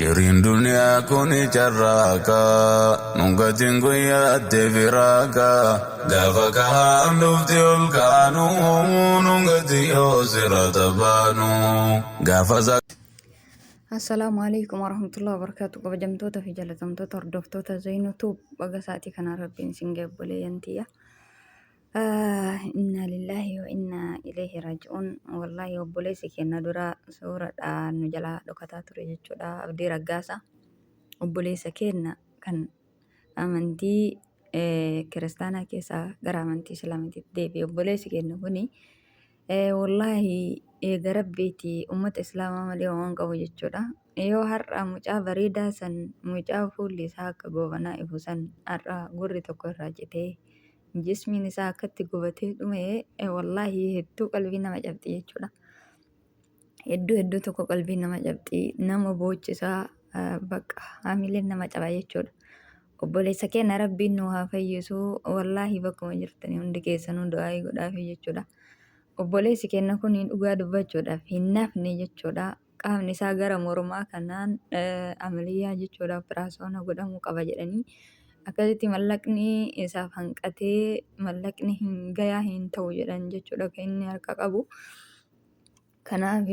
Jiriin duniyaa kuni carraaqa, nun gatiin guyyaatti firaaqa. Gaafa kahaan dhufti ol kaanu, nun gati yoo sirata baanu. Gaafa Assalaamu alaikum warahmatullahi wabarakatuh. Kabajamtoota fi jaalatamtoota hordoftoota Zainuu Tube, baga sa'aatii kanaan Rabbiin isin ga'e, obboleeyyan tiyya. Inna lillahi wa inna ilayhi raaji'uun. Wallaahi, obboleessi keenya dura suuradhaan nu jalaa dhokataa ture jechuudha. Abdii Raggaasa obboleessa keenya kan amantii kiristaanaa keessaa gara amantii islaamitiitti deebi'e. Obboleessi keenya kuni, wallaahi, eega Rabbiiti ummata islaamaa malee waan qabu jechuudha. Yoo har'a mucaa bareedaa san, mucaa fuulli isaa akka goobanaa ifu san, har'a gurri tokko irraa citee, jismiin isaa akkatti gubatee dhume, wallaahi, hedduu qalbii nama cabxi jechuudha. Hedduu hedduu tokko qalbii nama cabxi, nama boochisaa, bakka hamileen nama caba jechuudha. Obboleessa keenya Rabbiin nu haa fayyisu. Wallaahi, bakkuma jirtanii hundi keessanuu du'aayii godhaafi jechuudha. Obboleessi keenya kun dhugaa dubbachuudhaaf hin nafne jechuudha. Qaamni isaa gara mormaa kanaan amaliyyaa jechuudha, operaasiyoona godhamuu qaba jedhanii, akkasitti mallaqni isaaf hanqatee, mallaqni hin gayaa hin ta'u jedhan jechuudha kan inni harka qabu. Kanaaf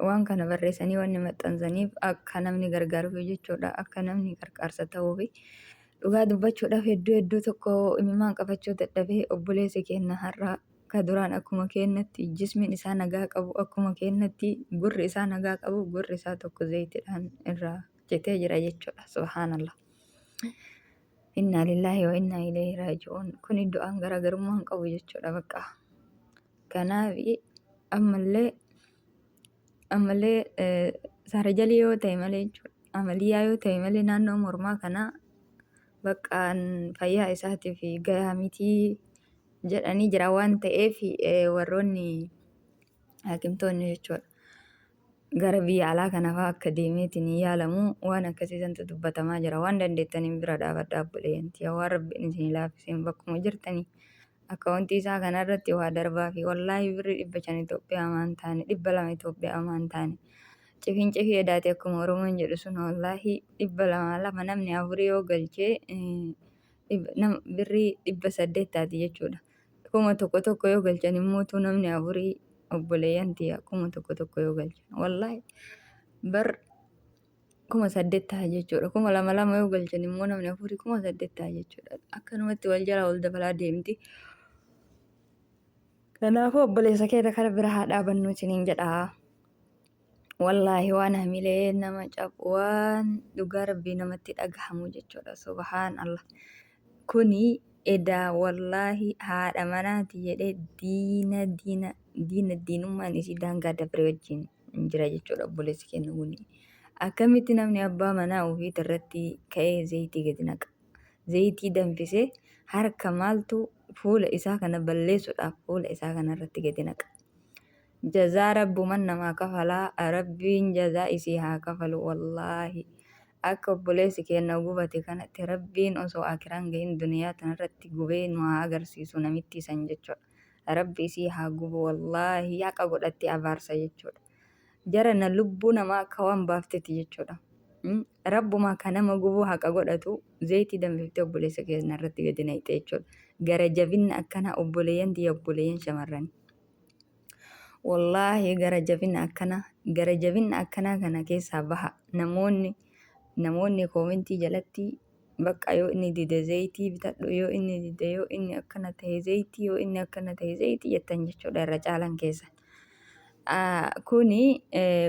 waan kana barreessanii wanni maxxansaniif akka namni gargaaruuf jechuudha, akka namni qarqaarsa ta'uufi. Dhugaa dubbachuudhaaf hedduu hedduu tokko imimmaan qabachuu dadhabee. Obboleessi keenya har'a ka duraan akkuma keenyatti jismiin isaa nagaa qabu, akkuma keenyatti gurri isaa nagaa qabu, gurri isaa tokko zayitiidhaan irraa citee jira jechuudha. Subhaanallah. Innaa lillaahi wa innaa ilayhi raaji'uun. Kuni du'aan garaagarummaa hin qabu jechuudha bakka. Kanaaf ammallee ammallee saarajalii yoo ta'e malee jechuudha. Amaliyaa yoo ta'e malee naannoo mormaa kanaa baqqaan fayyaa isaatiif gahaa mitii jedhanii jira waan ta'eef, warroonni haakimtoonni jechuudha. Gara biyya alaa kana fa'aa akka deemeetiin yaalamu waan akkasii santu dubbatamaa jira. Waan dandeettaniin bira dhaabadhaa, obboleeyyan tiyya, waan Rabbiin isin laaffiseen bakkuma jirtanii akkaawuntii isaa kanarratti waa darbaa fi wallaahi, birri 500 Itoophiyaa maan taane, 200 Itoophiyaa maan taane, cifiin cifii edaate akkuma Oromoon jedhu sun. Wallaahi, 200 lama namni afurii yoo galchee birrii 800 taati jechuudha. 1000 tokko yoo galchan immoo namni afurii, obboleeyyan tiyya, 1000 tokko yoo galchan, wallaahi, bar 8000 ta'a jechuudha. 2000 lama yoo galchan immoo namni afurii 8000 ta'a jechuudha. Akkanumatti wal jalaa ol dabalaa deemti. Kanaafuu obboleessa keenya kana bira haa dhaabannu isiniin jedha. Wallaahi, waan hamilee nama cabu, waan dhugaa Rabbii namatti dhagahamu jechuudha. Subhaan Allah. Kuni edaa, wallaahi, haadha manaati jedhee diina diina diina diinummaan isii daangaa dabre wajjin jira jechuudha obboleessi keenya kuni. Akkamitti namni abbaa manaa ofiit irratti ka'ee zayitii gadi naqa? Zayitii danfisee harka maaltu fuula isaa kana balleessuudhaaf fuula isaa kana irratti gadi naqa? Jazaa Rabbuman namaa kafalaa, Rabbiin jazaa isii haa kafalu. Wallaahi, akka obboleessi keenya gubate kanatti Rabbiin osoo akiraan gahin duniyaa tanarratti gubee nu haa agarsiisu namittii san jechuudha. Rabbi isii haa gubu, wallaahi, haqa godhatti abaarsa jechuudha. Jara na lubbuu namaa akka waan baafteti jechuudha. Rabbumaa ka nama gubuu haqa godhatu zayitii danfiftee obboleessa keenya irratti gadi naqxe jechuudha. Gara jabinna akkanaa, obboleeyyan tiyya, obboleeyyan shamarranii. Wallaahi, gara jabina akkana, gara jabinna akkanaa kana keessaa baha. Namoonni koomentii jalatti bakka yoo inni dide zayitii bitadhu, yoo inni dide, yoo inni akkana ta'e zayitii, yoo inni akkana ta'e zayitii jettan jechuudha irra caalan keessa. Kuni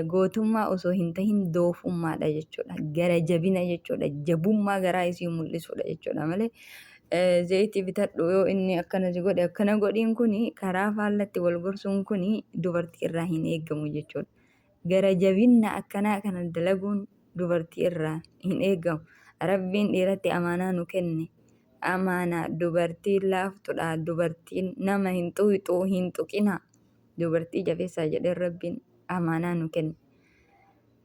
gootummaa osoo hin tahin doofummaadha jechuudha. Gara jabina jechuudha. Jabummaa garaa isii mul'isuudha jechuudha malee, zayitii bitadhu, yoo inni akkana si godhe akkana godhiin, kuni karaa faallatti wal gorsuun kuni dubartii irraa hin eegamu jechuudha. Gara jabinna akkanaa kana dalaguun dubartii irraa hin eegamu. Rabbiin dhiiratti amaanaa nu kenne. Amaanaa dubartiin laaftudha. Dubartiin nama hin xuuxuu, hin tuqina. Dubartii jabeessaa jedhee Rabbiin amaanaa nu kenne.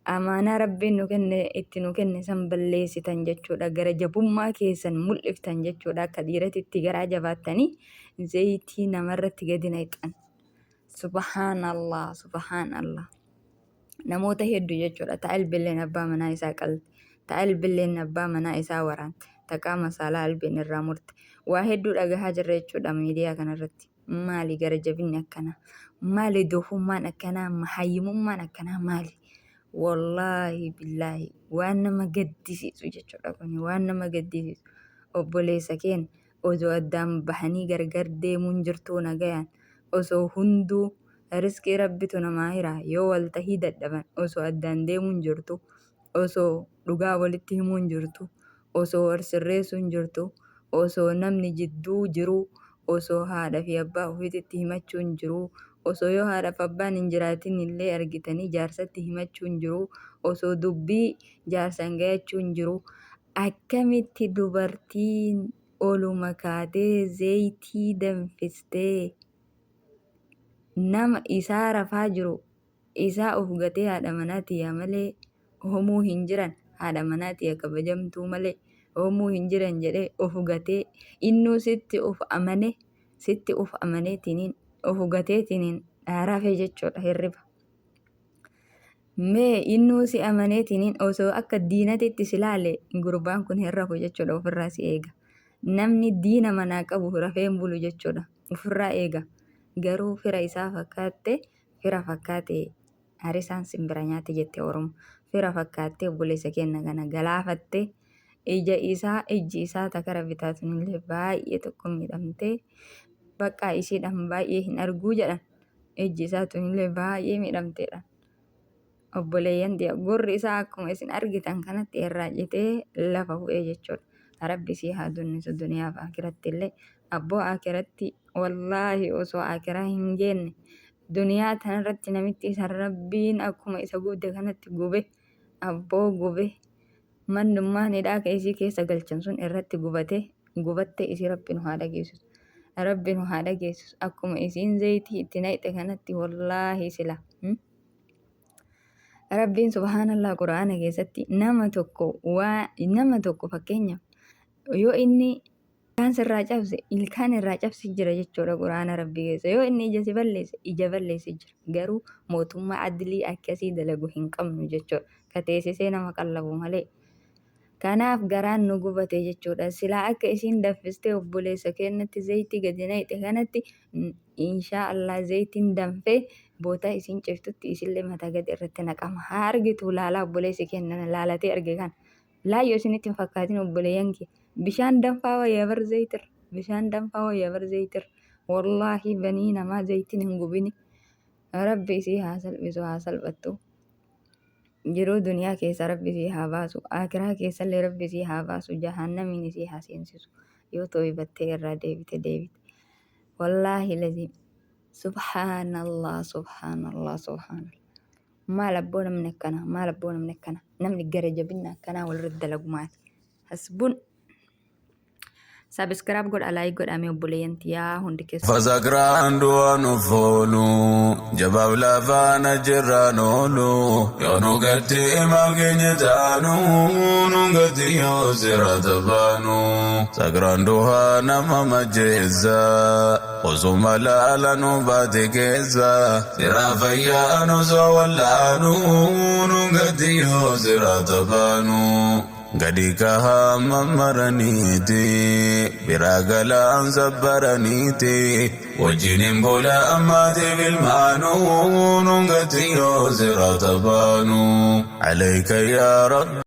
Amaanaa Rabbiin nu kenne, itti nu kenne san balleessitan jechuudha. Gara jabummaa keessan mul'iftan jechuudha. Akka dhiiratitti garaa jabaattanii zayitii namarratti gadi naqxan. Subhaanallah, subhaanallah. Namoota hedduu jechuudha. Ta albilleen abbaa manaa isaa qalte. Ta albilleen abbaa manaa isaa waraante. Ta qaama saalaa albeen irraa murte. Waa hedduu dhagahaa jirra jechuudha miidiyaa kanarratti. Maali gara jabinni akkanaa? Maali doofummaan akkanaa? Mahayyimummaan akkanaa maali? Wallaahi billaahi waan nama gaddisiisu jechuudha kuni waan nama gaddisiisu. Obboleessa keenya osoo addaan bahanii gargar deemuun jirtuu nagayaan osoo hunduu riskii rabbitu namaa hira yoo wal tahii dadhaban osoo addaan deemuun jirtu osoo dhugaa walitti himuun jirtu osoo wal sirreessuun jirtu osoo namni jidduu jiruu osoo haadha fi abbaa ofiititti himachuun jiruu osoo yoo haadha fi abbaan hin jiraatin illee argitanii jaarsatti himachuun jiruu osoo dubbii jaarsaan gayachuun jiruu Akkamitti dubartiin oluma kaatee zeeytii danfistee nama isaa rafaa jiru isaa of gatee haadha manaa tiyya malee homuu hin jiran haadha manaa tiyya kabajamtuu malee homuu hin jiran jedhee of gatee innuu sitti of amane sitti of amaneetiniin of gateetiniin rafe jechuudha hirriba. Mee innuu si amaneetiniin osoo akka diinatitti si laale gurbaan kun hin rafu jechuudha ofirraa si eega. Namni diina manaa qabu rafee hin bulu jechuudha ofirraa eega. Garuu fira isaa fakkaatte fira fakkaate harisaan simbira nyaate jette Oromo. Fira fakkaattee obboleessa keenya kana galaafatte ija isaa ijji isaa takara bitaatunillee baay'ee tokko miidhamtee bakka ishiidhaan baay'ee hin arguu jedhan. Ijji isaa tunillee baay'ee miidhamteedha. Obboleeyyan tiya gurri isaa akkuma isin argitan kanatti irraa citee lafa bu'ee jechuudha. Rabbi sii haa dunnisu duniyaa fi akiratti illee. Abboo akiratti wallaahi osoo akiraa hin geenne duniyaa tanarratti namitti isan rabbiin akkuma isa gubde kanatti gube abboo gube Mannummaan hidhaa ka isii keessa galchan sun irratti gubate, gubatte isii Rabbi nu haa dhageessisu. Rabbi nu haa dhageessisu. Akkuma isiin zayitii itti naqxe kanatti wallaahi sila. Rabbiin subhaanallah Qur'aana keessatti nama tokko waa nama tokko fakkeenyaaf yoo inni ilkaan sirraa cabse ilkaan irraa cabsi jira jechuudha Qur'aana Rabbii keessa. Yoo inni ija si balleesse ija balleesse jira. Garuu mootummaa adlii akkasii dalagu hin qabnu jechuudha. Ka teessisee nama qallabu malee. Kanaaf garaan nu gubate jechuudha. Silaa akka isiin danfistee obboleessa keennatti zayitii gadi naqxe kanatti inshaa Allah zayitiin danfee bootaa isiin ciftutti isillee mataa gadi irratti naqama. Haa argitu laalaa obboleessi keenna laalatee arge kana. Laayyoo isinitti hin fakkaatin obboleeyyan kiyya. Bishaan danfaa wayya bar zayitirra. Bishaan danfaa wayya bar zayitirra. Wallaahi banii namaa zayitiin hin gubini. Rabbi isii haa salphisu haa salphattu. Jiruu duniyaa keessa rabbi isii haa baasu. Akiraa keessallee rabbi isii haa baasu. Jahannamiin isii haa seensisu. Yoo tooybattee irraa deebite deebite. Wallaahi lazim. Subhaanallah subhaanallah subhaanallah. Maal abboo namni akkanaa maal abboo namni akkanaa namni gara jabinna akkanaa walirratti dalagu maali? Hasbun. Subscribe godha like godha mee obboleeyyan tiyyaa hundi keessan. Fasakraan du'aan of oolu jabaaf lafaan achirraan oolu yoo nu gatti himaaf keenya taanu nu gatti yoo sirata baanu sakraan du'aa nama macheessa osuma laala nu baate keessa siraa fayyaan osoo wallaanu nu gatti yoo sirata baanu. Gadi kahaa mammaraniiti biraa galaan sabbaraniiti wajjin hin bula ammaatiif ilmaanuu nun gati yoo sirata baanu alayka yaa rabbi.